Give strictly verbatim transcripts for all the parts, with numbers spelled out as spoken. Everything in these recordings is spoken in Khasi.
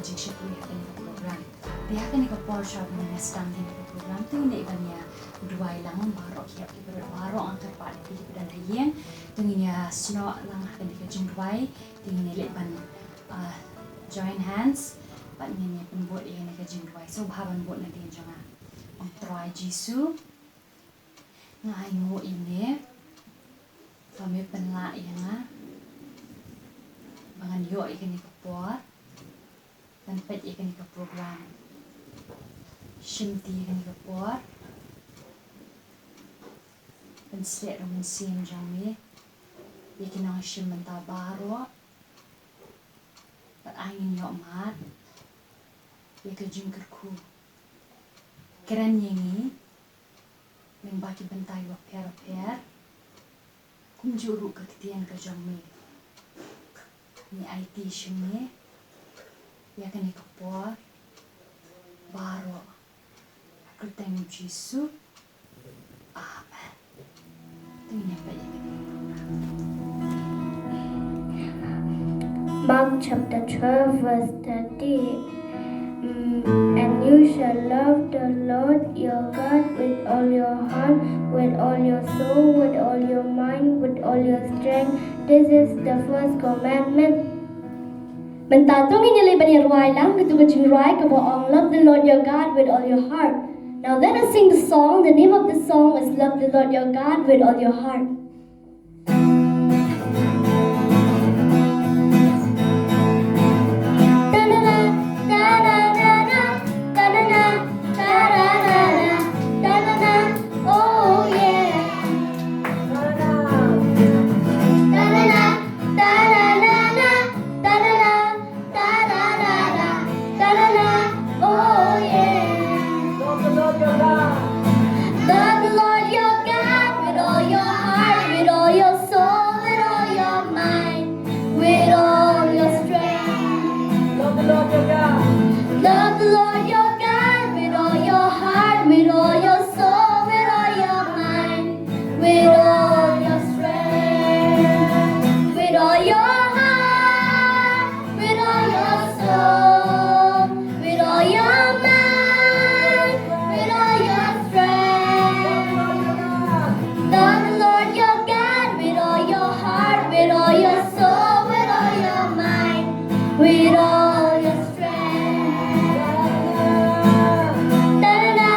Jingshakri ha kane ka program. Te ha kane ka por shuwa ban ïa sdang kane ka program, to ngin leit ban ïa duwai lang baroh, ki hep ki baroh, baroh nga kyrpad ïa phi ki ba don ha ïing. To ngin ïa snoh lang ha kane ka jingduwai. Te ngin ïa leit ban, ah, join hands bad ngin ïa pynbud ïa kane ka jingduwai. Sngewbha ban bud nadien jong nga. Ong Trai Jisu, nga ainguh ïa me ba me pynlah ïa nga ba ngan ïoh ïa kane ka por ban peit ïa kane ka program. Shimti ïa kane ka por ban shlei da u Mynsiem jong me ïa ki nongshim bynta baroh. Bad ai ngin ïoh mad ïa ka jingkyrkhu. Kren ïa ngi lyngba ki bynta kiba pher bapher, kumjuh ruh ka ktien ka jong me. Ngi aiti sha me ïa kane ka por baroh. Ha ka kyrteng u Jisu. Amen. To ngin ïa peit ïa kane ka program. Mark chapter twelve, verse thirty. Mm, and you shall love the Lord your God with all your heart, with all your soul, with all your mind, with all your strength. This is the first commandment. Mynta to ngin ïa leit ban ïa rwai lang katu ka jingrwai kaba ong, "Love the Lord your God with all your heart." Now let us sing the song. The name of the song is "Love the Lord your God with all your heart." Oh yeah. Ta-da-da, ta-da-da-da, ta-da-da, ta-da-da-da, ta-da-da, oh yeah. Love the Lord your God. Love the Lord your God with all your heart, with all your soul, with all your mind, with all your strength. Love the Lord your God. Love the Lord your God with all your heart, with all your soul, with all your mind, with all your strength, with all your heart, with all your soul, with all your mind, with all your strength. Love the Lord your God with all your heart, with all your soul, with all your mind, with all your strength. Ta-da-da,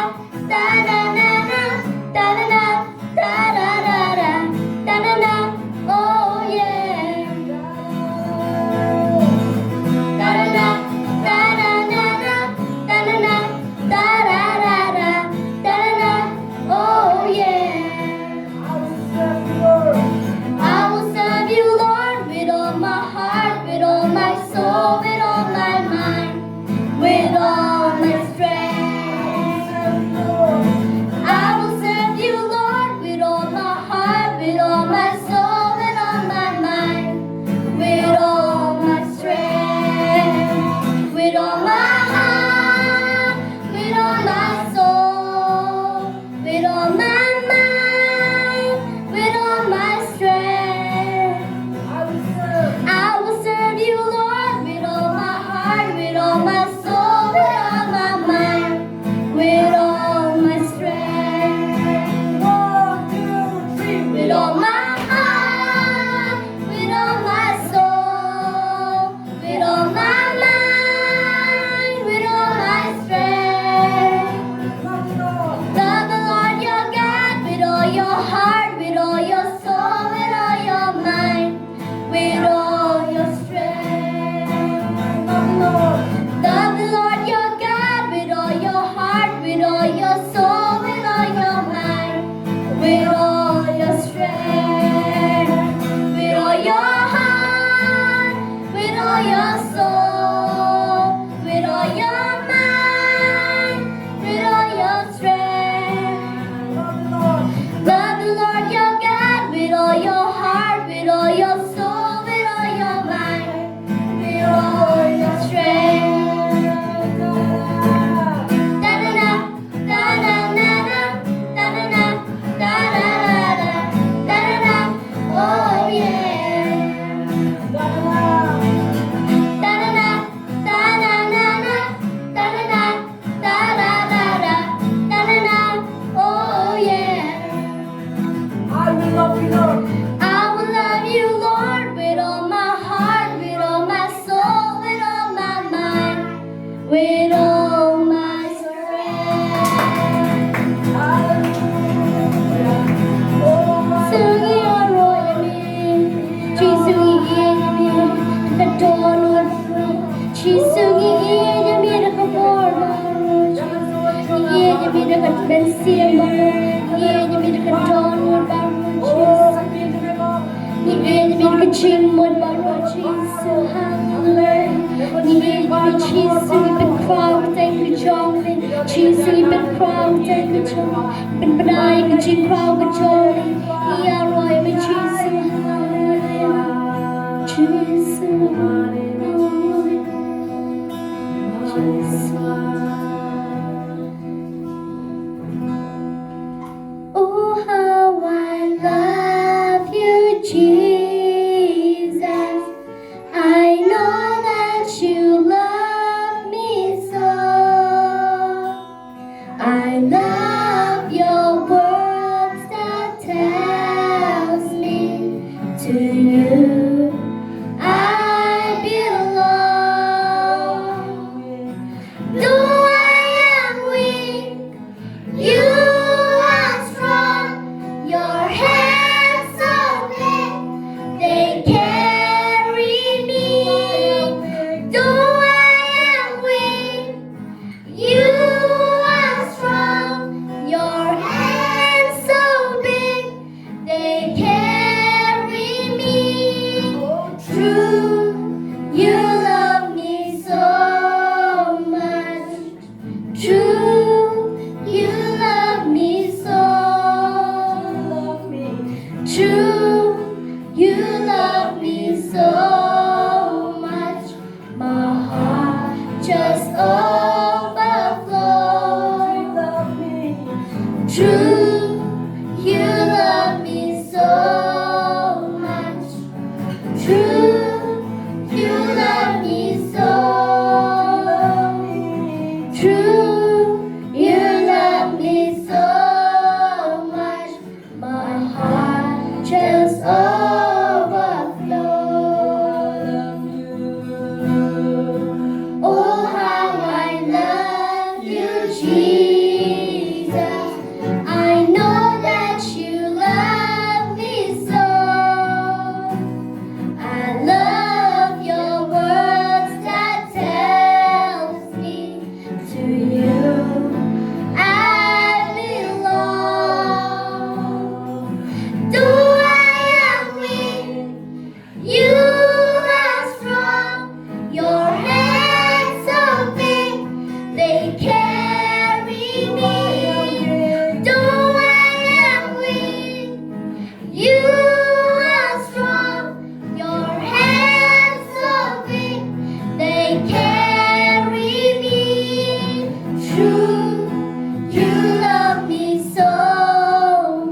ta-da-da-da, ta-da-da, ta-da-da-da, ta-da-da, oh yeah. Ta-da-da, ta-da-da-da, ta-da-da, ta-da-da-da, ta-da-da, oh yeah. I will serve you, Lord. I will serve you, Lord, with all my heart, with all my soul, with all Jisu, ngi ïeit ïa me da ka bor baroh, Jisu. Ngi ïeit ïa me da ka mynsiem baroh. Ngi ïeit ïa me da ka dohnud baroh, Jisu. Ngi ïeit ïa me da ka jingmut baroh, Jisu. Haleluya. Ngi ïeit ïa me, Jisu, ngi pynkhraw ïa ka jong me. Jisu, ngi pynkhraw ïa ka jong me. Pynbna ïa ka jingkhraw ka jong me. Ngi ïaroh ïa me, Jisu. Haleluya. Jisu. Oh, how I love you, Jesus. I know that you love me so. I love your words that tells me to you I belong. Though I am weak, you are strong. Your hands so big, they carry me. Though I am weak, you are strong, your hands so big, they carry me. Oh, true, you love me so much. True, you love me so. True, you love me so much. My heart just overflows. True, you love me so much. True, you love me so. True, you love me so much. My heart just overflows. Oh, how I love you, Jesus. I know that you love me so. I love your words that tells me to you I belong. Though I am weak, you are strong. Your hands so big, they carry me. Though I am weak, you are strong, your hands so big, they carry me. True, you love me so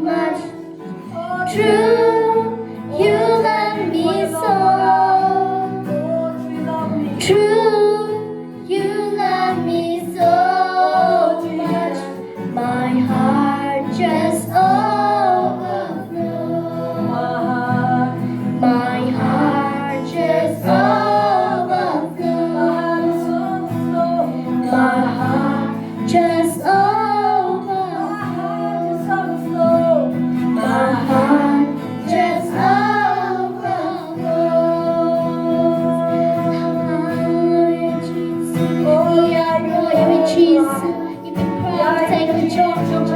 much. True, you love me so. True, you love me so much. My heart just overflows. My heart, my heart just overflows. My heart just overflows. My heart just overflows. Hallelujah, Jesus. Oh, yeah, yeah, yeah, Jesus. You've been proud, take the joy, Jesus.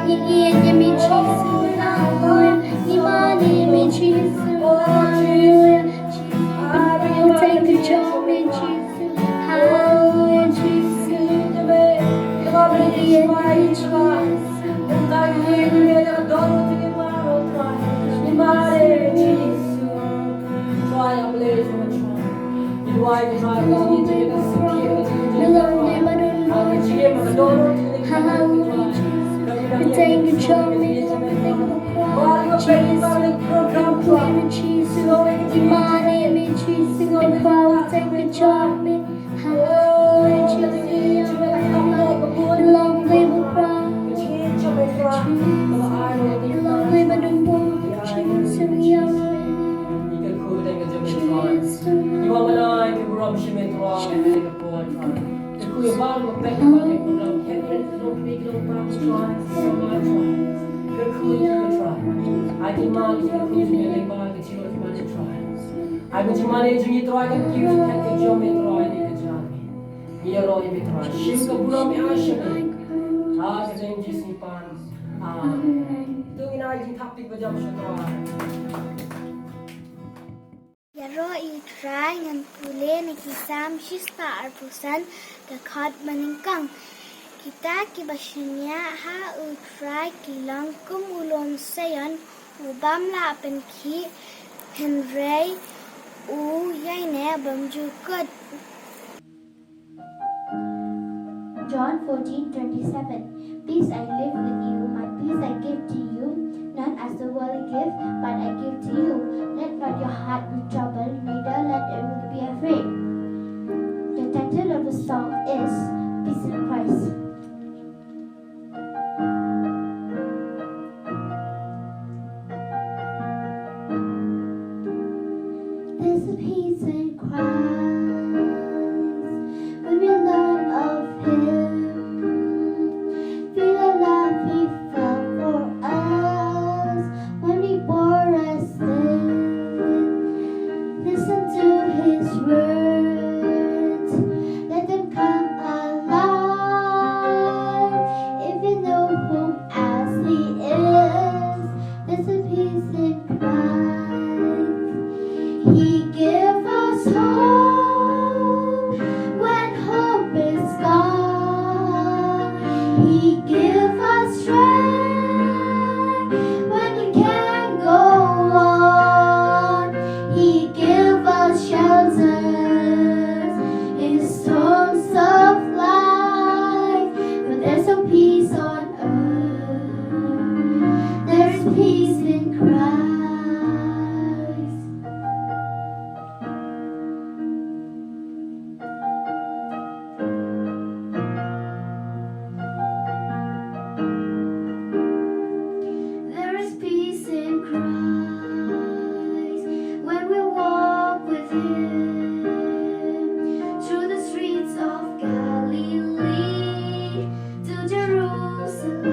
You've been proud, take the joy, Jesus. Hallelujah, Jesus. Hallelujah, Jesus. Take the joy, Jesus. Take the joy, Jesus. Hallelujah, Jesus. Long live the cross. Long live the cross. Ai ka jingmane jong ngi Trai, ka kiew ka jong me Trai, ne ka jam. Shim ka burom ïa sha ngi. Ha ka kyrteng Jisu ngi pan. Amen. To ngin ai jingthap kti kaba jam sha ka Trai. Ïaroh ïa u Trai. Ngan pule na ki Salm shispah arphew san, dkhot ba nyngkong. Kita kiba shaniah ha u Trai ki long kum u lum Sion, u bym lah pynkhih, hynrei u ïaineh bymjukut. John fourteen twenty-seven. Peace I leave with you, my peace I give to you. Not as the world gives, but I give to you. Let not your heart be troubled, neither let it be afraid. The title of the song is Peace in Christ. There's a peace in Christ when we learn of Him. Feel the love He felt for us when He bore our sin. Listen to His words, let them come alive. If you know Him as He is, there's a peace in Christ. He gives us hope when hope is gone. He gives us strength when we can't go on. He gives us shelters in the storms of life. But there's no peace on earth. There's peace in Christ. There is peace in Christ when we walk with Him through the streets of Galilee to Jerusalem.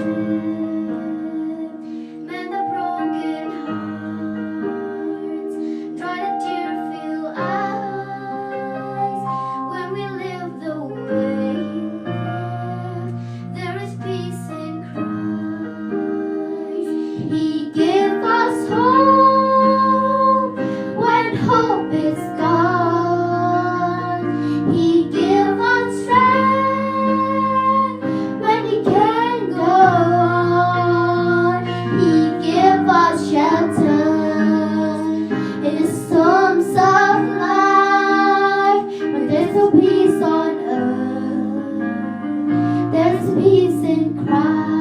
Mend the broken hearts, dry the tear-filled eyes. When we live the way He lived, there is peace in Christ. He gives us hope when hope is gone. He gives us strength when we can't go on. He gives us shelter in the storms of life. When there's no peace on earth, there's peace in Christ.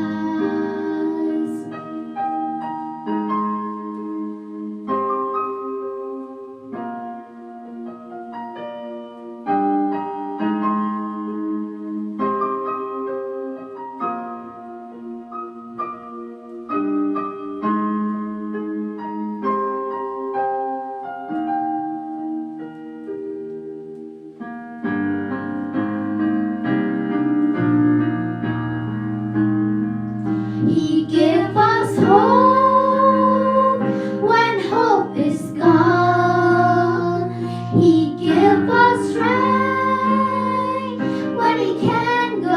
He gives us hope when hope is gone. He gives us strength when we can't go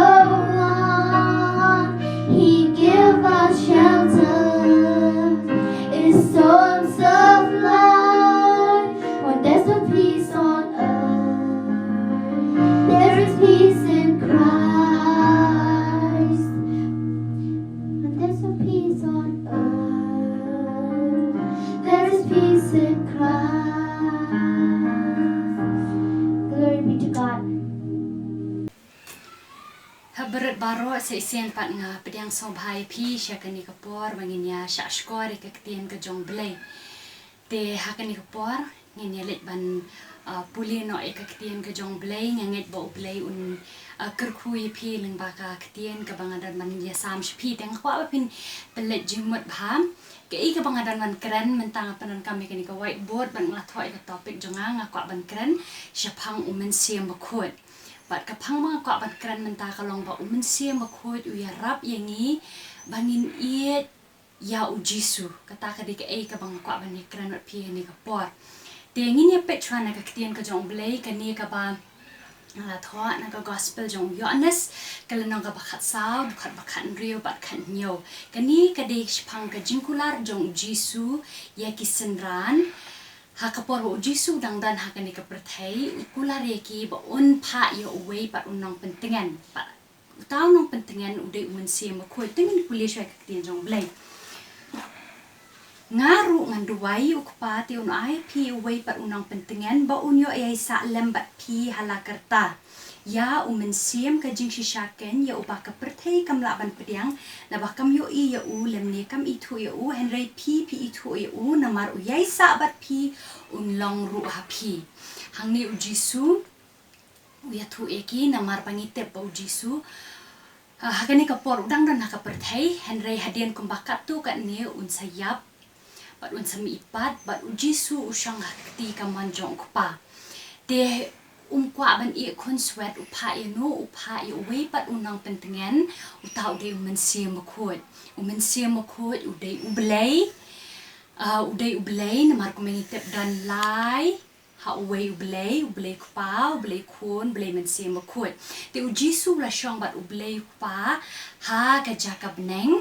on. He gives us shelter in storms of life. When there's no peace on earth, there is peace in Christ. When there's no peace on earth, there is peace in Christ. Glory be to God. Ha baroh, sa shisien pat nga pdiang sngewbha ïa phi sha kane ka por ba ngin ïa shah shkor ïa ka ktien ka jong U Blei. Te ha kane ka por ngin ïa leit ban, ah, pule noh ïa ka ktien ka jong U Blei. Nga ngeit ba U Blei un, ah, kyrkhu ïa phi lyngba ka ktien kaba nga don ban ïa sam sha phi. Te nga kwah ba phin pynleit jingmut bha. Kaei kaba nga don ban kren mynta, nga pyndonkam ïa kane ka whiteboard bad nga la thoh ïa ka topic jong nga, nga kwah ban kren shaphang U Mynsiem Bakhuid. Bad ka phang ba nga kwah ban kren mynta ka long ba U Mynsiem Bakhuid u ïarap ïa ngi ba ngin ïeit ïa U Jisu. Kata ka dei kaei kaba nga kwah ban ïa kren bad phi ha kane ka por. Te ngin ïa peit shuwa na ka ktien ka jong U Blei, kane kaba Nga la thoh na ka gospel jong u Ïoannis, ka lynnong kaba khatsaw, dkhot ba khathynriew bad khathynñiew. Kane ka dei shaphang ka jingkular jong u Jisu ïa ki synran. Ha ka por ba u Jisu u dang don ha kane ka pyrthei, u kular ïa ki ba un phah ïa uwei pat u nongpyntngen. Pat uta u nongpyntngen u dei u Mynsiem Bakhuid. Te ngin pule shuwa ïa ka ktien jong u Blei. Nga ruh ngan duwai ïa u Kpa, te un ai ïa phi uwei pat u nongpyntngen ba un ïoh ïaisah lem bad phi ha la karta. Ïa u Mynsiem ka jingshisha keiñ, ïa uba ka pyrthei kam lah ban pdiang, naba kam ïohi ïa u lymne kam ithuh ïa u, hynrei phi phi ithuh ïa u, namar u ïaisah bad phi, un long ruh ha phi. Hangne u Jisu u ïathuh ïa ki, namar ba ngi tip ba u Jisu, ah, ha kane ka por u dang don ha ka pyrthei, hynrei hadien kumba katto katne un sa ïap bad un sa mihpat, bad u Jisu u shong ha ka kti kamon jong u Kpa. Te um kwah ban ïeh khunswet, u phah ïa no, u phah ïa uwei pat u nongpyntngen, uta u dei u Mynsiem Bakhuid. U Mynsiem Bakhuid u dei u Blei, ah, u dei u Blei, namar kumba ngi tip don lai ha uwei u Blei, u Blei Kpa, u Blei Khun, u Blei Mynsiem Bakhuid. Te u Jisu u la shong bad u Blei Kpa ha ka jaka bneng,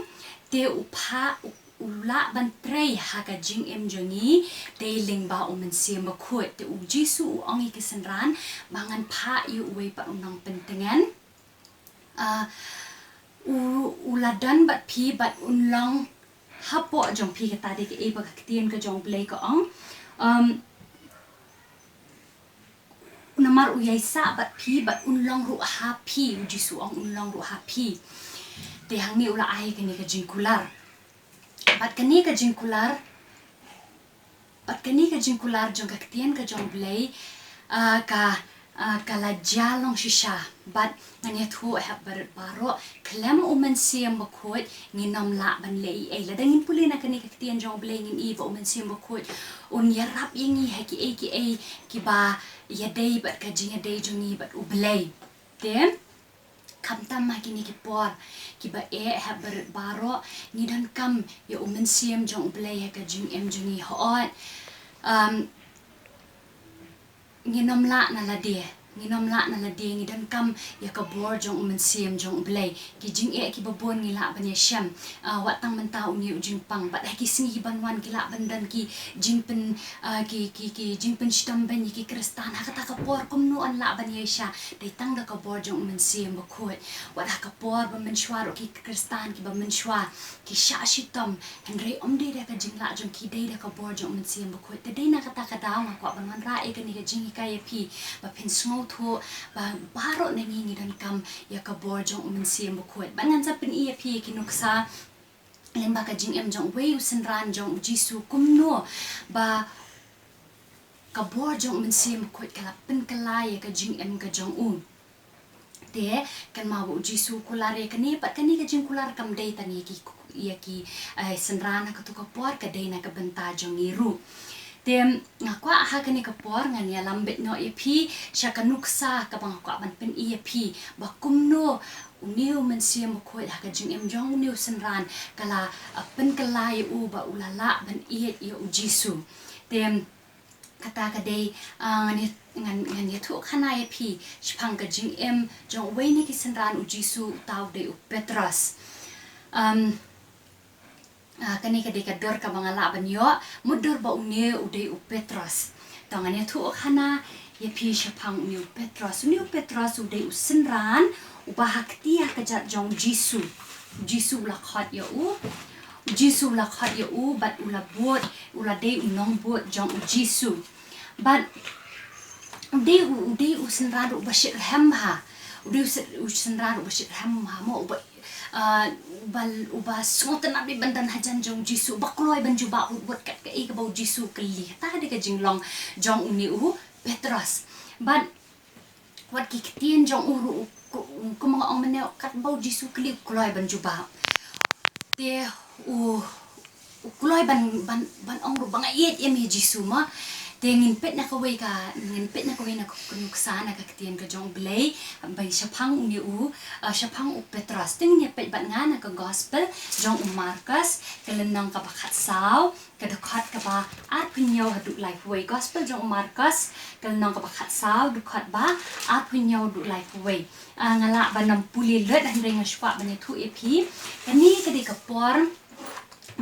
te u phah u, u lah ban trei ha ka jingim jong ngi, te lyngba u Mynsiem Bakhuid. Te u Jisu u ong ïa ki synran ba ngan phah ïa uwei pat u nongpyntngen. Ah, u, u la don bad phi bad un long hapoh jong phi, kata dei kaei ba ka ktien ka jong u Blei ka ong. Um, namar u ïaisah bad phi bad un long ruh ha phi, u Jisu u ong un long ruh ha phi. Te hangne u la ai kane ka jingkular. Bad kane ka jingkular, bad kane ka jingkular jong ka ktien ka jong u Blei, ah, ka, ah, ka la jia long shisha. Bad ngan ïathuh ïa phi baroh, khlem u Mynsiem Bakhuid ngin ym lah ban leh ei ei. Lada ngin pule na kane ka ktien jong u Blei ngin i ba u Mynsiem Bakhuid un ïarap ïa ngi ha kiei kiei kiba ïadei bad ka jingïadei jong ngi bad u Blei. Te khamtam ha kine ki por kiba eh ha barit baroh, ngi donkam ïa u Mynsiem jong u Blei ha ka jingim jong ngi. Hooid, um, ngin ym lah na lade, ngin ym lah na lade, ngi donkam ïa ka bor jong u Mynsiem jong u Blei. Ki jingeh kiba bun ngi lah ban ïashem, ah, wat tang mynta une u jingpang, bad ha ki sngi kiban wan ki lah ban don ki jingpyn, ah, ki, ki, ki jingpynshitom beiñ ïa ki Khristan. Ha kata ka por kumno yn lah ban ïaisha? Dei tang da ka bor jong u Mynsiem Bakhuid. Wat ha ka por ba mynshuwa ruh ki Khristan kiba mynshuwa ki shah shitom, hynrei ym dei da ka jinglah jong ki, dei da ka bor jong u Mynsiem Bakhuid. Te dei na kata ka daw nga kwah ban wanrah ïa kane ka jinghikai ïa phi, ba phin sngewthuh ba baroh na ngi ngi donkam ïa ka bor jong u Mynsiem Bakhuid. Bad ngan sa pyni ïa phi ïa ki nuksa lyngba ka jingim jong uwei u synran jong u Jisu, kumno ba ka bor jong u Mynsiem Bakhuid ka la pynkylla ïa ka jingim ka jong u. Te kynmaw ba u Jisu u kular ïa kane, bad kane ka jingkular kam dei tang ïa ki, ïa ki, eh, synran ha kato ka por, ka dei na ka bynta jong ngi ruh. Te nga kwah ha kane ka por ngan ïalam beit noh ïa phi sha ka nuksa kaba nga kwah ban pyni ïa phi, ba kumno une u Mynsiem Bakhuid ha ka jingim jong une u synran ka la, eh, pynkylla ïa u ba u la lah ban ïeit ïa u Jisu. Te kata ka dei, ah, ngan ïa, ngan, ngan ïathuh khana ïa phi shaphang ka jingim jong uwei na ki synran u Jisu, uta u dei u Petros. Um, ah, kane ka dei ka dur kaba nga lah ban ïoh, mutdur ba une u dei u Petros. To ngan ïathuh khana ïa phi shaphang une u Petros. Une u Petros u dei u synran uba ha kti ha kjat jong u Jisu. U Jisu u la khot ïa u, u Jisu u la khot ïa u bad u la bud, u la dei u nongbud jong u Jisu. Bad u dei u, u dei u synran ruh uba shitrhem bha. U dei u sy-, u synran ruh uba shitrhem bha mo, uba, ah, uba, uba sngewtynnad bha ban don hajan jong u Jisu, uba kloi ban jubab bud bud kat kaei kaba u Jisu u kylli. Kata ka dei ka jinglong jong une u Petros. Bad wat ki ktien jong u ruh, u, u, kumba nga ong mynne, katba u Jisu u kylli u kloi ban jubab. Te u, u kloi ban, ban, ban ong ruh ba nga ïeit ïa me Jisu mo. Te ngin peit na kawei ka, ngin peit na kawei na ka nuksa na ka ktien ka jong U Blei, ba shaphang une u, ah, shaphang u Petros. Te ngin ïa peit bad nga na ka gospel jong u Markos, ka lynnong kaba khatsaw, ka dkhot kaba arphew hynñiew haduh laiphew wei. Gospel jong u Markos, ka lynnong kaba khatsaw, dkhot ba arphew hynñiew haduh laiphew wei. Ah, nga lah ban ym pule lut hynrei nga sngewkwah ban ïathuh ïa phi. Kane ka dei ka por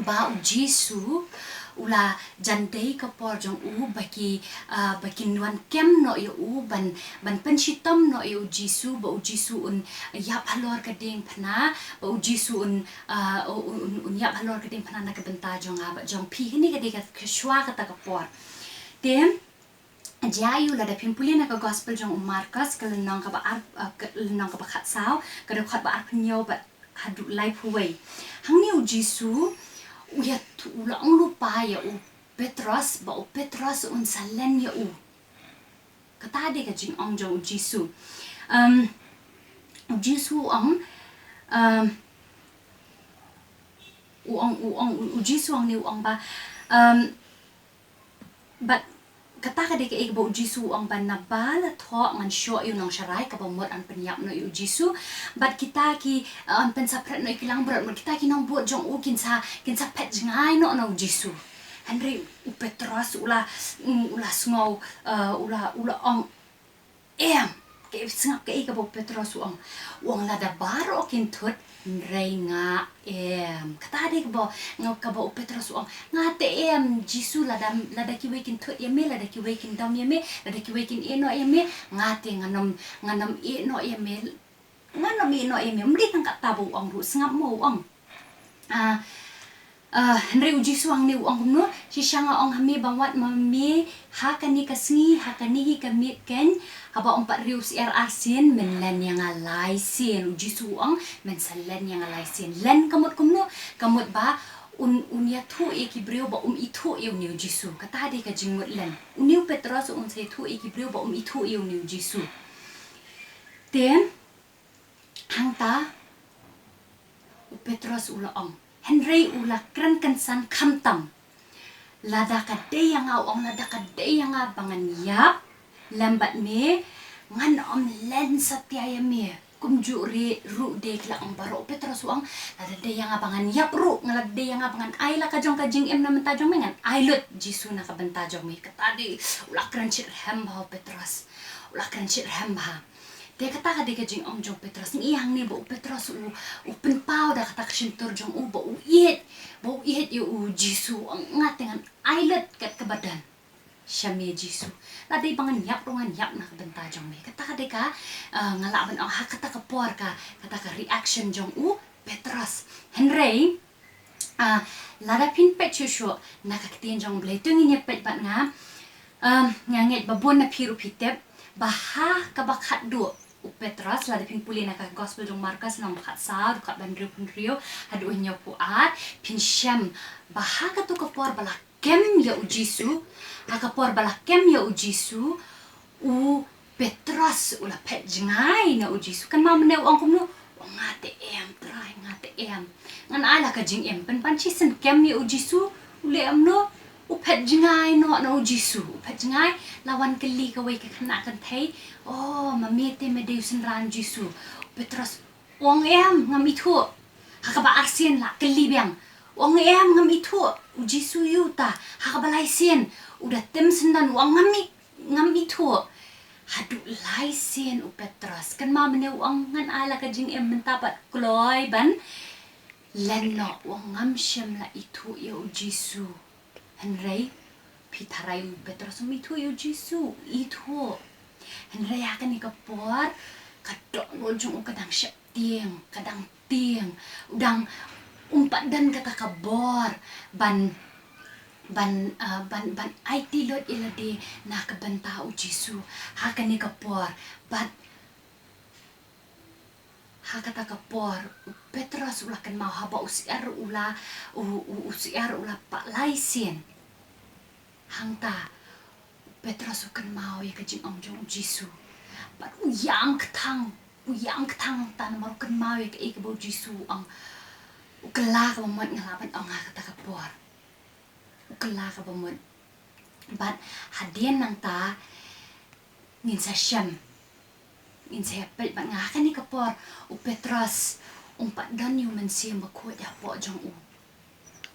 ba u Jisu u la jan dei ka por jong u ba ki, ah, ba kin wan kem noh ïa u ban, ban pynshitom noh ïa u Jisu, ba u Jisu un ïap halor ka diengphna, ba u Jisu un, ah, un, un, un ïap halor ka diengphna na ka bynta jong nga bad jong phi. Kane ka dei ka, ka shuwa kata ka por. Te jia ïa u lada phin pule na ka gospel jong u Markos, ka lynnong kaba ar, ah, ka lynnong kaba khatsaw, ka dkhot ba arphew hynñiew bad haduh laiphew wei. Hangne u Jisu u ïathuh, u la ong lypa ïa u Petros ba u Petros un sa len ïa u. Kata dei ka jingong jong u Jisu. Um, u Jisu u ong, um, u ong, u ong, u Jisu u ong ne u ong ba, um, bad kata ka dei kaei kaba u Jisu u ong ba naba la thoh ngan shoh ïa u nongsharai kaba mut yn pynïap noh ïa u Jisu. Bad kita ki, uh, yn pynsaphriang noh ïa ki langbrot, bad kita ki nongbud jong u kin sa, kin sa phet jngai noh na u Jisu. Hynrei u Petros u la, mm, u la sngew, uh, u la, u la ong, em, ka sngap kaei kaba u Petros u ong. U ong lada baroh kin thut, hynrei nga em. Kata dei kaba, nga, kaba u Petros u ong. Nga te em, Jisu, lada, lada kiwei kin thut ïa me, lada kiwei kin dom ïa me, lada kiwei kin ïeh noh ïa me, nga te ngan ym, ngan ym ïeh noh ïa me. Ngan ym ïeh noh ïa me. Ym dei tang kata ba u ong ruh, sngap mo u ong. Ah, ah, hynrei u Jisu hangne u ong kumno, shisha nga ong ha me ba wat ma me ha kane ka sngi, ha kane hi ka miet keiñ, haba ym pat riewsyiar arsien, men len ïa nga laisien. U Jisu u ong, men sa len ïa nga laisien. Len ka mut kumno, ka mut ba un, un ïathuh ïa ki briew ba um ithuh ïa une u Jisu. Kata dei ka jingmut len. Une u Petros un sa ïathuh ïa ki briew ba um ithuh ïa une u Jisu. Te, hangta, u Petros u la ong. Hynrei u la kren kynsan khamtam. Lada ka dei ïa nga u ong, lada ka dei ïa nga ba ngan ïap lem bad me, ngan ym len satia ïa me. Kumjuh ruh de ki la ong baroh, u Petros u ong, lada dei ïa nga ba ngan ïap ruh, nga lada dei ïa nga ba ngan ai la ka jong ka jingim na bynta jong me, ngan ai lut Jisu na ka bynta jong me. Kata dei u la kren shitrhem bha u Petros. U la kren shitrhem bha. Te kata ka dei ka jingong jong u Petros. Ngi i hangne ba u Petros u, u pynpaw da kata ka shyntur jong u ba u ïeit, ba u ïeit ïa u Jisu, u ong nga te ngan ai lut kat kaba don sha me Jisu. La dei ba ngan ïap ruh ngan ïap na ka bynta jong me. Kata ka dei ka, ah, nga lah ban ong ha kata ka por ka, kata ka reaction jong u Petros. Hynrei, ah, lada phin peit shuh shuh na ka ktien jong u Blei, to ngin ïa peit bad nga. Um, nga ngeit ba bun na phi ruh phi tip ba ha kaba khatduh u Petros, lada phin pule na ka gospel jong u Markos lynnong ba khatsaw, dkhot ba hynriewphew hynriew haduh hynñiewphew ar, phin shem ba ha kato ka por ba la kem ïa u Jisu, ha ka por ba la kem ïa u Jisu, u Petros u la phet jngai na u Jisu. Kynmaw mynne u ong kumno? U ong nga te em, Trai, nga te em. Ngan ai la ka jingim. Pynban shisien kem ïa u Jisu, u leh kumno? U phet jngai noh na u Jisu. U phet jngai, la wan kylli kawei ka khynnah kynthei. Oh, ma me te me dei u synran Jisu. U Petros u ong em, ngam ithuh. Ha kaba arsien la kylli biang. U ong em, ngam ithuh. U Jisu ïa uta. Ha kaba laisien u da tim syndon u ong ngam i, ngam ithuh. Haduh laisien u Petros. Kynmaw mynne u ong ngan ai la ka jingim mynta pat kloi ban len noh. U ong ngam shym la ithuh ïa u Jisu. Hynrei phi tharai u Petros um ithuh ïa u Jisu, ithuh. Hynrei ha kane ka por ka dohnud jong u ka dang sheptieng, ka dang tieng, u dang um pat don kata ka bor ban, ban, ah, ban, ban aiti lut ïa lade na ka bynta u Jisu ha kane ka por. Bad ha kata ka por u Petros u la kynmaw haba u syiar u la, u, u, u syiar u la pah laisien. Hangta u Petros u kynmaw ïa ka jingong jong u Jisu. Bad u ïam kthang, u ïam kthang hangta namar u kynmaw ïa kaei kaba u Jisu u ong. U kylla kaba mut nga lah ban ong ha kata ka por. U kylla kaba mut. Bad hadien nangta ngin sa shem, ngin sa ïa peit bad nga ha kane ka por u Petros um pat don ïa u Mynsiem Bakhuid hapoh jong u.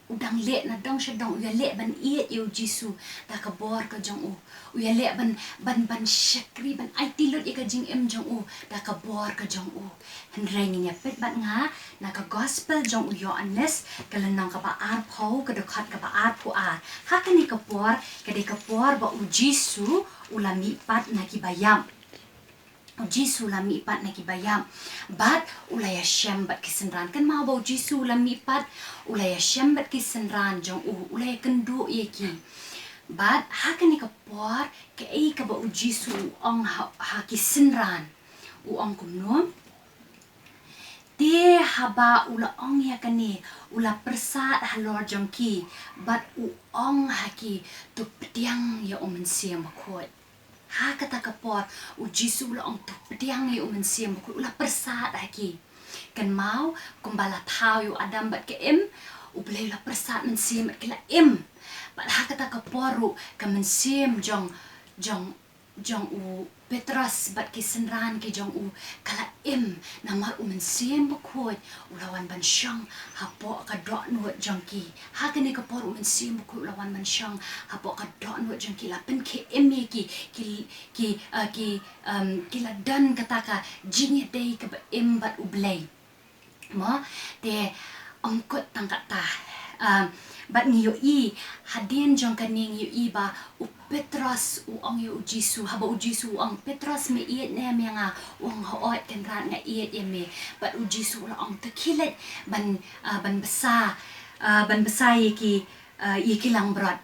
U dang leh na dong sha dong, u ïaleh ban ïeit ïa u Jisu da ka bor ka jong u. U ïaleh ban, ban, ban shakri, ban aiti lut ïa ka jingim jong u da ka bor ka jong u. Hynrei ngin ïa peit bad nga na ka gospel jong u Ïoannis, ka lynnong kaba arphew, ka dkhot kaba arphew ar. Ha kane ka por, ka dei ka por ba u Jisu u la mihpat na kiba ïap. U Jisu u la mihpat na kiba ïap. Bad u la ïashem bad ki synran. Kynmaw ba u Jisu u la mihpat, u la ïashem bad ki synran jong u, u la ïakynduh ïa ki. Bad ha kane ka por, kaei kaba u Jisu u ong ha, ha ki synran. U ong kumno? Te haba u la ong ïa kane, u la pyrsad halor jong ki, bad u ong ha ki, to pdiang ïa u Mynsiem Bakhuid. Ha kata ka por, u Jisu u la ong to pdiang ïa u Mynsiem Bakhuid, u la pyrsad ha ki. Kynmaw, kumba la thaw ïa u Adam bad ka Im, u Blei u la pyrsad mynsiem bad ki la im. Bad ha kata ka por ruh, ka mynsiem jong, jong, jong u Petros bad ki synran ki jong u ka la im, namar u Mynsiem Bakhuid u la wan ban shong hapoh ka dohnud jong ki. Ha kane ka por u Mynsiem Bakhuid u la wan ban shong hapoh ka dohnud jong ki, la pynkhie im ïa ki, ki, ki, eh, ki, em, ki la don kata ka jingïadei kaba im bad u Blei. Mo, te ym kut tang kata. Em, bad ngi ïohi, hadien jong kane ngi ïohi ba u Petros u ong ïa u Jisu, haba u Jisu u ong, Petros, me ïeit ne em ïa nga? U ong, hooid Kynrad, nga ïeit ïa me. Bad u Jisu u la ong, to khie leit ban, ah, ban bsa, ah, ban bsa ïa ki, ah, ïa ki langbrot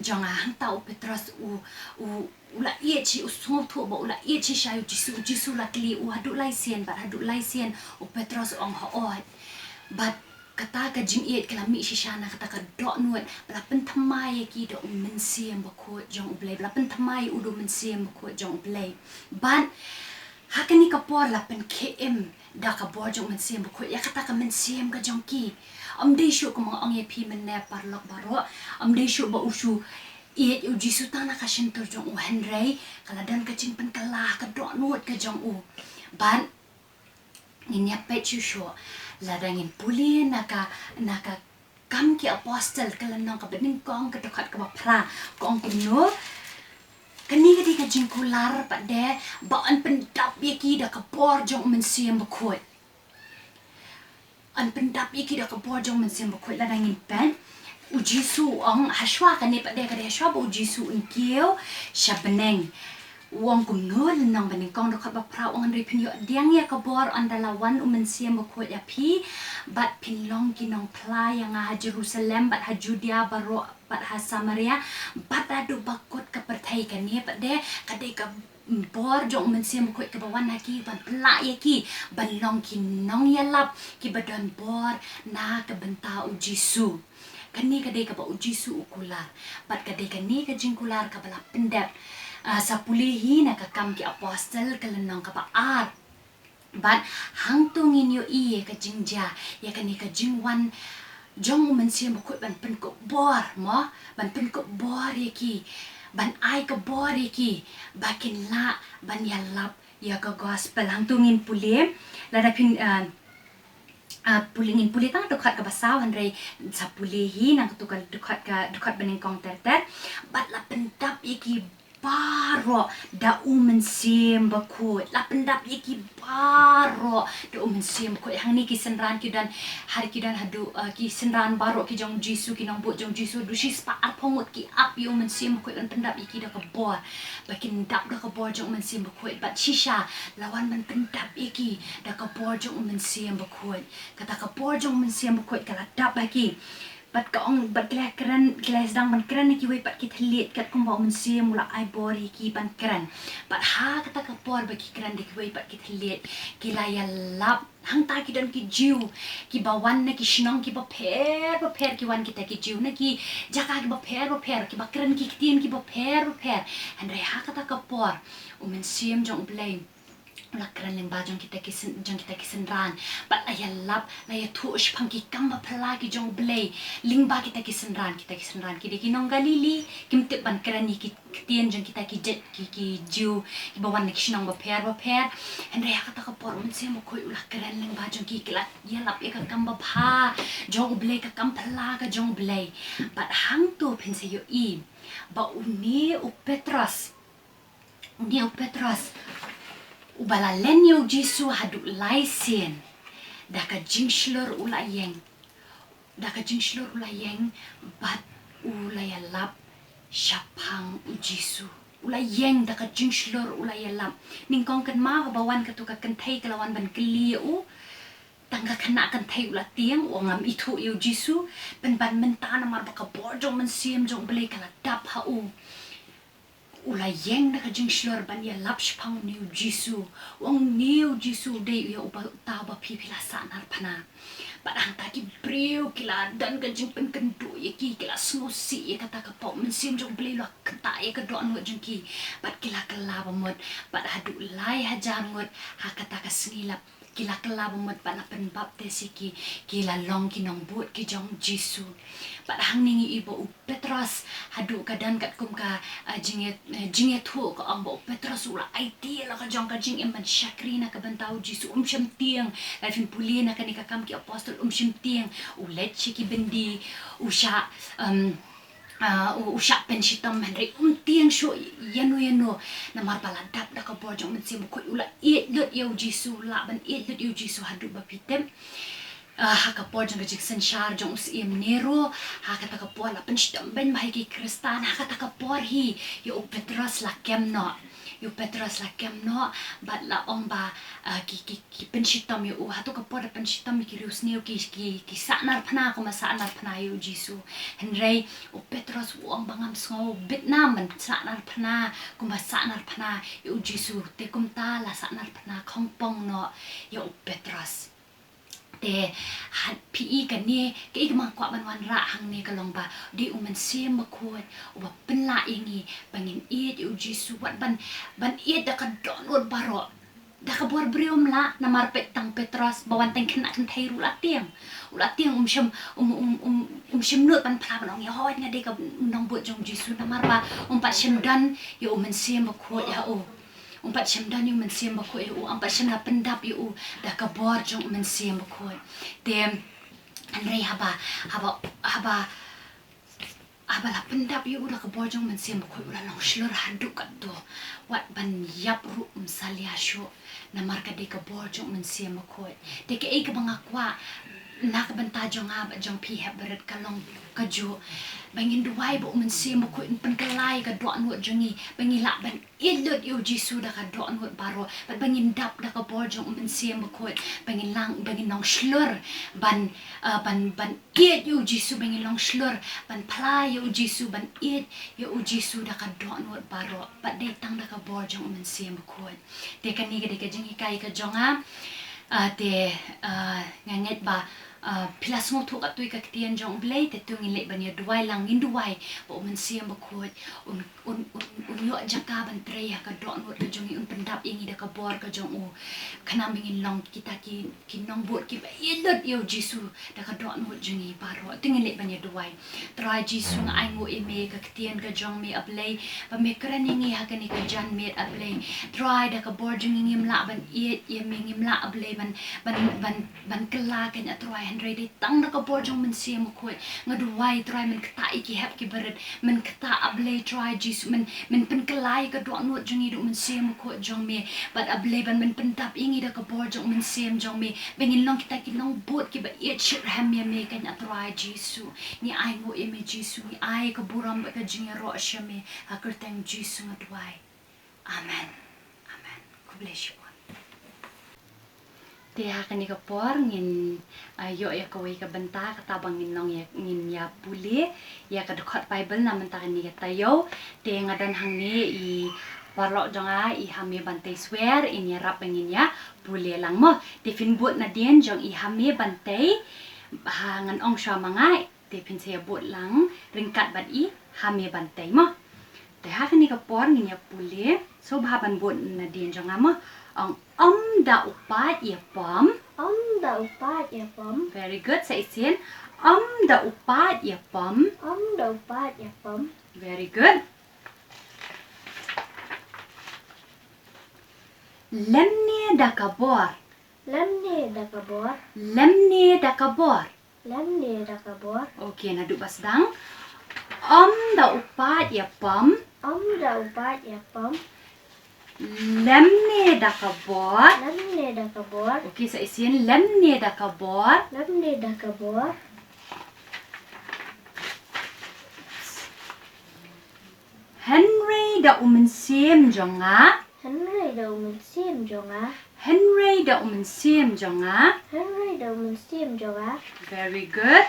jong nga. Hangta u Petros u, u, u la ïeit shi, u sngewthuh ba u la ïeit shisha ïa u Jisu, u Jisu u la kylli u haduh lai sien, bad haduh lai sien u Petros u ong, hooid. Bad kata ka jingïeit ka la mih shisha na kata ka dohnud, ba la pynthymmai ïa ki da u Mynsiem Bakhuid jong u Blei, ba la pynthymmai ïa u da u Mynsiem Bakhuid jong u Blei. Bad ha kane ka por la pynkhie im da ka bor jong u Mynsiem Bakhuid ïa kata ka mynsiem ka jong ki. Ym dei shuh, kum nga ong ïa phi mynne paralok baroh, ym dei shuh ba u shu ïeit u Jisu tang na ka shyntur jong u, hynrei ka la don ka jingpynkylla ha ka dohnud ka jong u. Bad ngin ïa peit shuh shuh, lada ngin pule na ka, na ka Kam ki Apostol ka lynnong kaba nyngkong ka dkhot kaba phra, ka ong kumno? Kane ka dei ka jingkular pat de ba yn pyndap ïa ki da ka bor jong u Mynsiem Bakhuid. Yn pyndap ïa ki da ka bor jong u Mynsiem Bakhuid. Lada ngin peit, u Jisu u ong, hashwa kane pat de, ka dei hashwa ba u Jisu un kiew sha bneng. U ong kumno, lynnong ba nyngkong dkhot ba phra, u ong, hynrei phin ïoh pdiang ïa ka bor ynda la wan u Mynsiem Bakhuid ïa phi, bad phin long ki nongphla ïa nga ha Jerusalem, bad ha Judea baroh, bad ha Samaria, bad haduh ba kut ka pyrthei. Kane pat de ka dei ka bor jong u Mynsiem Bakhuid kaba wan ha ki ban pynlah ïa ki ban long ki nongïalap kiba don bor na ka bynta u Jisu. Kane ka dei kaba u Jisu u kular. Bad ka dei kane ka jingkular kaba la pyndep. Ah, sa pule hi na ka Kam ki Apostol ka lynnong kaba ar. Bad hangto ngin ïohi ïa ka jingjia, ïa kane ka jingwan jong u Mynsiem Bakhuid ban pynkup bor, mo, ban pynkup bor ïa ki, ban ai ka bor ïa ki ba kin lah ban ïalap ïa ka gospel. Hangto ngin pule, lada phin, ah, ah, pule, ngin pule tang dkhot kaba saw, hynrei sa pule hi na kato ka dkhot, ka dkhot ba nyngkong ter ter. Bad la pyndap ïa ki baroh da u Mynsiem Bakhuid. La pyndap ïa ki baroh da u Mynsiem Bakhuid. Hangne ki synran ki don, ha ki don haduh, ah, ki synran baroh ki jong u Jisu, ki nongbud jong u Jisu, haduh shispah arphew ngut ki ap ïa u Mynsiem Bakhuid, ban pyndap ïa ki da ka bor. Ba kin dap da ka bor jong u Mynsiem Bakhuid. Bad shisha la wan ban pyndap ïa ki da ka bor jong u Mynsiem Bakhuid. Kata ka bor jong u Mynsiem Bakhuid ka la dap ha ki. Bad ka ong, bad ki la kren, ki la sdang ban kren na kiwei pat ki thylliej, katkum ba u Mynsiem u la ai bor ïa ki ban kren. Bad ha kata ka por ba ki kren da kiwei pat ki thylliej, ki la ïalap. Hangta ki don ki Jiw kiba wan na ki shnong kiba pher bapher, ki wan kita ki Jiw na ki jaka kiba pher bapher, kiba kren ki ktien kiba pher bapher. Hynrei ha kata ka por u Mynsiem jong u Blei la kren lyngba jong kita ki syn-, jong kita ki synran. Bad la ïalap, la ïathuh shaphang ki kam ba phylla ki jong U Blei lyngba kita ki synran, kita ki synran ki dei ki nong Galili, kim tip ban kren ïa ki ktien jong kita ki jait, ki, ki Jiw kiba wan na ki shnong bapher bapher. Hynrei ha kata ka por u Mynsiem Bakhuid u la kren lyngba jong ki, ki la ïalap ïa ka kam babha jong U Blei, ka kam phylla ka jong U Blei. Bad hangto phin sa ïohi ba une u Petros, une u Petros uba la len ïa U Jisu haduh lai sien, da ka jingshlur u la ïeng, da ka jingshlur u la ïeng, bad u la ïalap shaphang U Jisu. U la ïeng da ka jingshlur u la ïalap. Nyngkong kynmaw haba wan kato ka kynthei ka la wan ban kylli ïa u, tang ka khynnah kynthei u la tieng, u ong ngam ithuh ïa U Jisu. Pynban mynta namar ba ka bor jong U Mynsiem jong U Blei ka la dap ha u, u la ïeng da ka jingshlur ban ïalap shaphang une U Jisu. U ong, une U Jisu u dei uei, uba, uta uba phi, phi la sahnarphna. Bad hangta ki briew ki la don ka jingpynkynduh ïa ki, ki la sngewsih ïa kata ka pop. Mynsiem jong U Blei u la ktah ïa ka dohnud jong ki. Bad ki la kylla bamut. Bad haduh lai hajar ngut ha kata ka sngi la ki la kylla bamut bad la pynbaptis ïa ki, ki la long ki nongbud ki jong U Jisu. Bad hangne ngi i ba u Petros haduh ka don katkum ka, ah, jingïa-, eh, jingïathuh ka ong ba u Petros u la aiti la ka jong ka jingim ban shakri na ka bynta U Jisu, um shym tieng. Lada phin pule na kane ka Kam ki Apostol, um shym tieng. U leit sha ki byndi, u shah, um, ah, u, u shah pynshitom, hynrei um tieng shuh ïano ïano. Namar ba la dap da ka bor jong U Mynsiem Bakhuid, u la ïeit lut ïa U Jisu, u lah ban ïeit lut ïa U Jisu haduh ba phi tip. Ah, ha ka por jong ka jingsynshar jong u Syiem Nero, ha kata ka por la pynshitom beiñ bha ïa ki Khristan, ha kata ka por hi ïa u Petros la kem noh. Ïa u Petros la kem noh, bad la ong ba, ah, ki, ki, ki pynshitom ïa u. Hato ka por da pynshitom ïa ki riewsniew, ki, ki, ki sahnarphna kumba sahnarphna ïa U Jisu. Hynrei u Petros u ong ba ngam sngewbit namar ban sahnarphna kumba sahnarphna ïa U Jisu. Te kumta la sahnarphna khongpong noh ïa u Petros. Te ha phi i kane, kaei kaba nga kwah ban wanrah hangne ka long ba dei U Mynsiem Bakhuid uba pynlah ïa ngi ba ngin ïeit ïa U Jisu, wat ban, ban ïeit da ka dohnud baroh. Da ka bor briew ym lah, namar peit tang Petros ba wan tang khynnah kynthei ruh u la tieng. U la tieng, um shym, um, um, um, um shym nud ban phla ban ong, ïa hooid nga dei ka nongbud jong U Jisu, namar ba um pat shym don ïa U Mynsiem Bakhuid ïa u. Um pat shym don ïa U Mynsiem Bakhuid ïa u, um pat shym la pyndap ïa u da ka bor jong U Mynsiem Bakhuid. Te hynrei haba, haba, haba, haba la pyndap ïa u da ka bor jong U Mynsiem Bakhuid, u la long shlur haduh katto. Wat ban ïap ruh um salia shuh, namar ka dei ka bor jong U Mynsiem Bakhuid. Te kaei kaba nga kwah na ka bynta jong nga bad jong phi hep barit ka long kajuh, ba ngin duwai ba U Mynsiem Bakhuid un pynkylla ïa ka dohnud jong ngi, ba ngi lah ban ïeit lut ïa U Jisu da ka dohnud baroh, bad ba ngin dap da ka bor jong U Mynsiem Bakhuid, ba ngin long, ba ngin long shlur ban, ah, ban, ban ïeit ïa U Jisu, ba ngin long shlur ban phla ïa U Jisu, ban ïeit ïa U Jisu da ka dohnud baroh, bad dei tang da ka bor jong U Mynsiem Bakhuid. Te kane ka dei ka jinghikai ka jong nga. Ah, te, ah, nga ngeit ba, ah, phi la sngewthuh katto ïa ka ktien jong U Blei, te to ngin leit ban ïa duwai lang, ngin duwai ba U Mynsiem Bakhuid un, un, un, un ïoh jaka ban trei ha ka dohnud ka jong ngi, un pyndap ïa ngi da ka bor ka jong u. Khnang ba ngin long kita ki, ki nongbud kiba ïeit lut ïa U Jisu da ka dohnud jong ngi baroh. To ngin leit ban ïa duwai. Trai Jisu, nga ainguh ïa me ka ktien ka jong me, A Blei, ba me kren ïa ngi ha kane ka janmiet, A Blei. Trai, da ka bor jong ngi ngim lah ban ïeit ïa me, ngim lah, A Blei, ban, ban, ban, ban kylla kane, Trai, hynrei dei tang da ka bor jong U Mynsiem Bakhuid. Nga duwai, Trai, men ktah ïa ki hep ki barit, men ktah, A Blei, Trai Jisu, men, men pynkylla ïa ka dohnud jong ngi da U Mynsiem Bakhuid jong me. Bad A Blei, ban men pyndap ïa ngi da ka bor jong U Mynsiem jong me, ba ngin long kita ki nongbud kiba ïeit shitrhem ïa me, kane, Trai Jisu. Ngi ainguh ïa me Jisu, ngi ai ka burom bad ka jingïaroh sha me, ha ka kyrteng Jisu nga duwai. Amen. Amen. Khublei shibun. Te ha kane ka por ngin, ah, ïoh ïa kawei ka bynta, kata ba ngin long ïa, ngin ïa pule ïa ka dkhot Baibl na mynta kane ka taïew. Te nga don hangne i paralok jong nga, i Hame Bantei Swer, in ïarap ba ngin ïa pule lang mo. Te phin bud nadien jong i Hame Bantei, ha ngan ong shuwa ma nga, te phin sa ïa bud lang ryngkat bad i Hame Bantei mo. Te ha kane ka por ngin ïa pule, sngewbha ban bud nadien jong nga mo. Ong, ym da u paid ïa pom. Ym da u paid ïa pom. Very good, sa shisien. Ym da u paid ïa pom. Ym da u paid ïa pom. Very good. Lymne da ka bor. Lymne da ka bor. Lymne da ka bor. Lymne da ka bor. Okay, naduh ba sdang. Ym da u paid ïa pom. Ym da u paid ïa pom. Lymne da ka bor. Lymne da ka bor. Okay, sa shisien, lymne da ka bor. Lymne da ka bor. Hynrei da u mynsiem jong nga. Hynrei da u mynsiem jong nga. Hynrei da u mynsiem jong nga. Hynrei da u mynsiem jong nga. Very good.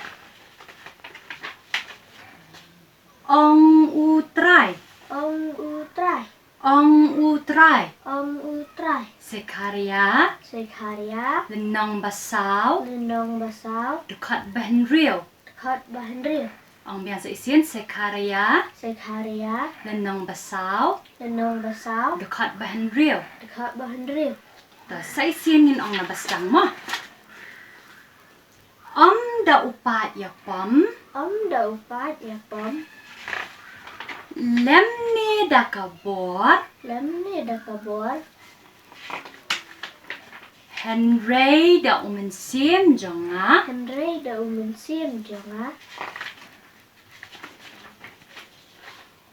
Ong u Trai. Ong u Trai. Ong u Trai. Ong u Trai. Sekharia. Sekharia. Lynnong ba saw. Lynnong ba saw. Dkhot ba hynriew. Dkhot ba hynriew. Ong biang sa shisien, Sekharia. Sekharia. Lynnong ba saw. Lynnong ba saw. Dkhot ba hynriew. Dkhot ba hynriew. To, sa shisien ngin ong na ba sdang mo. Ym da u paid ïa pom. Ym da u paid ïa pom. Lymne da ka bor. Lymne da ka bor. Hynrei da u mynsiem jong nga. Hynrei da u mynsiem jong nga.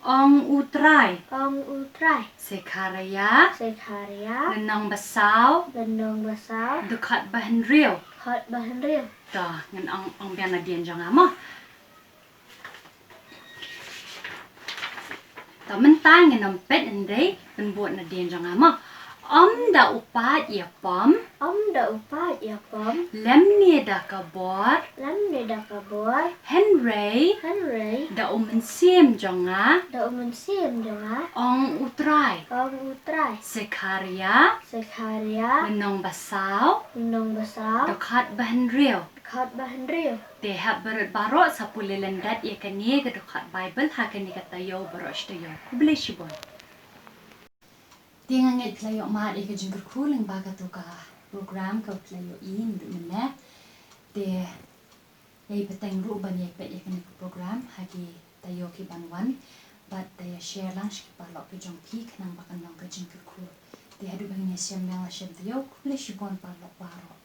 Ong u Trai. Ong u Trai. Sekharia. Sekharia. Lynnong ba saw. Lynnong ba saw. Dkhot ba hynriew. Dkhot ba hynriew. To, ngin ong, ong biang nadien jong nga mo. To mynta ngin ym peit hynrei pynbud nadien jong nga mo. Ym da u paid ïa pom. Ym da u paid ïa pom. Lymne da ka bor. Lymne da ka bor. Hynrei. Hynrei. Da u mynsiem jong nga. Da u mynsiem jong nga. Ong u Trai. Ong u Trai. Sekharia. Sekharia. Lynnong ba saw. Lynnong ba saw. Dkhot ba hynriew. Dkhot ba hynriew. Te hep baroh baroh sa pule lyndet ïa kane ka dkhot Baibl ha kane ka taïew baroh shi taïew. Khublei shibun. Te nga ngeit phi la ïoh mad ïa ka jingkyrkhu lyngba kato ka program kaba phi la ïohi naduh mynne. Te ïai bteng ruh ban ïai peit ïa kane ka program ha ki taïew ki ban wan. Bad te ïa share lang sha ki paralok ki jong phi khnang ba kan long ka jingkyrkhu. Te haduh ba ngin ïashem biang la shem taïew, khublei shibun paralok baroh.